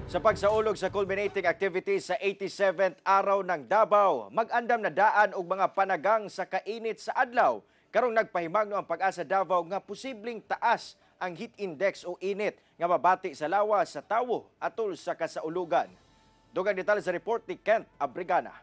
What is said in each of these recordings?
Sa pagsaulog sa culminating activities sa 87th Araw ng Davao, mag-andam na daan og mga panagang sa kainit sa adlaw. Karong nagpahimangno ang Pag-asa Davao nga posibleng taas ang heat index o init nga mabati sa lawas sa tawo atol sa kasaulugan. Dugang detalye sa report ni Kent Abrigana.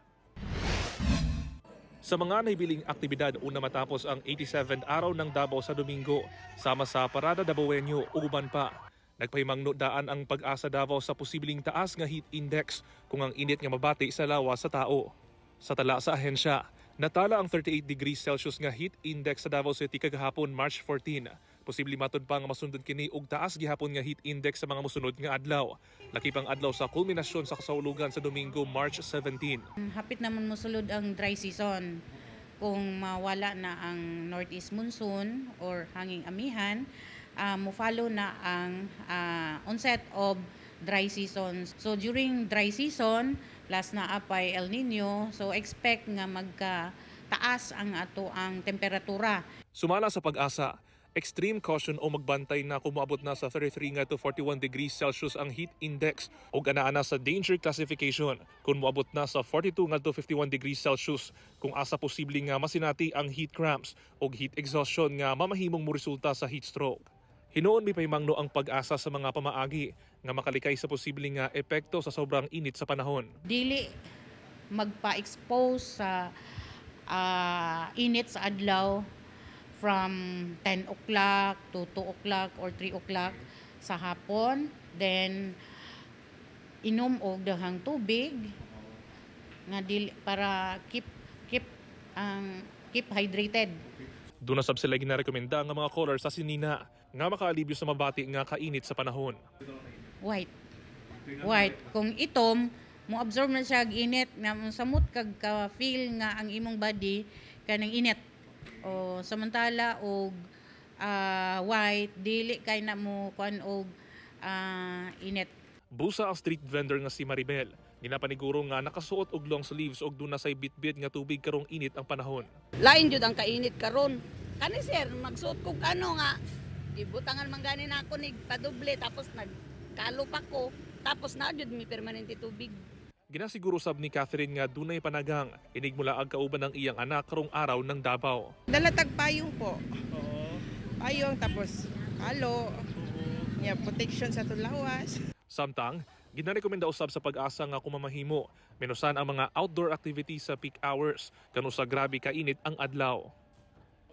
Sa mga nahibiling aktibidad una matapos ang 87th Araw ng Davao sa Domingo, sama sa Parada Dabawenyo ug uban pa. Nagpahimangno daan ang Pag-asa Davao sa posibleng taas nga heat index kung ang init nga mabati sa lawas sa tao. Sa tala sa ahensya, natala ang 38 degrees Celsius nga heat index sa Davao City kagahapon, March 14. Posible matud pa nga masundon kini og taas gihapon nga heat index sa mga mosunod nga adlaw. Lakip ang adlaw sa kulminasyon sa kasaulugan sa Domingo, March 17. Hapit naman mosulod ang dry season. Kung mawala na ang northeast monsoon or hanging amihan, mo-follow na ang onset of dry season. So during dry season, plus naa pay El Nino, so expect nga magka taas ang ato ang temperatura. Sumala sa Pag-asa, extreme caution o magbantay na kung moabot na sa 33 ngadto 41 degrees Celsius ang heat index o anaa na sa danger classification kung moabot na sa 42 ngadto 51 degrees Celsius, kung asa posible nga masinati ang heat cramps o heat exhaustion nga mamahimong moresulta sa heat stroke. Hinuon mipahimangno ang Pag-asa sa mga pamaagi nga makalikay sa posible nga epekto sa sobrang init sa panahon. Dili magpa-expose sa init sa adlaw from 10 o'clock to 2 o'clock or 3 o'clock sa hapon. Then inom og daghang tubig nga dili para keep keep ang keep hydrated. Duna sab sila ginarekomenda nga mga color sa sinina nga makaalibyo sa mabati nga kainit sa panahon. White. White. Kung itom, mo absorb na siya og init nga samot kag ka feel nga ang imong body kanang init. O samantala og white, dili kay na mo kuan og init. Busa ang street vendor nga si Maribel. Ginapaniguro nga nakasuot og long sleeves og duna say bitbit nga tubig karong init ang panahon. Lain jud ang kainit karon. Kani sir, magsuot kog ano nga gibutangan man gani nako nig padoble, tapos nagkalo pa ko, tapos na jud mi permanente tubig. Ginasiguro sab ni Catherine nga dunay panagang inig mulaag kauban ng iyang anak karong Araw ng Davao. Dala tag payong po. Payong tapos kalo. Yeah, protection sa tulawas. Samtang, ginarekomenda usab sa Pag-asa nga kung mamahimo, menusan ang mga outdoor activities sa peak hours kanu sa grabe kainit ang adlaw.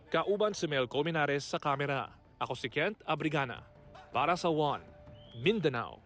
Kauban si Mel Colmenares sa kamera. Ako si Kent Abrigana. Para sa One, Mindanao.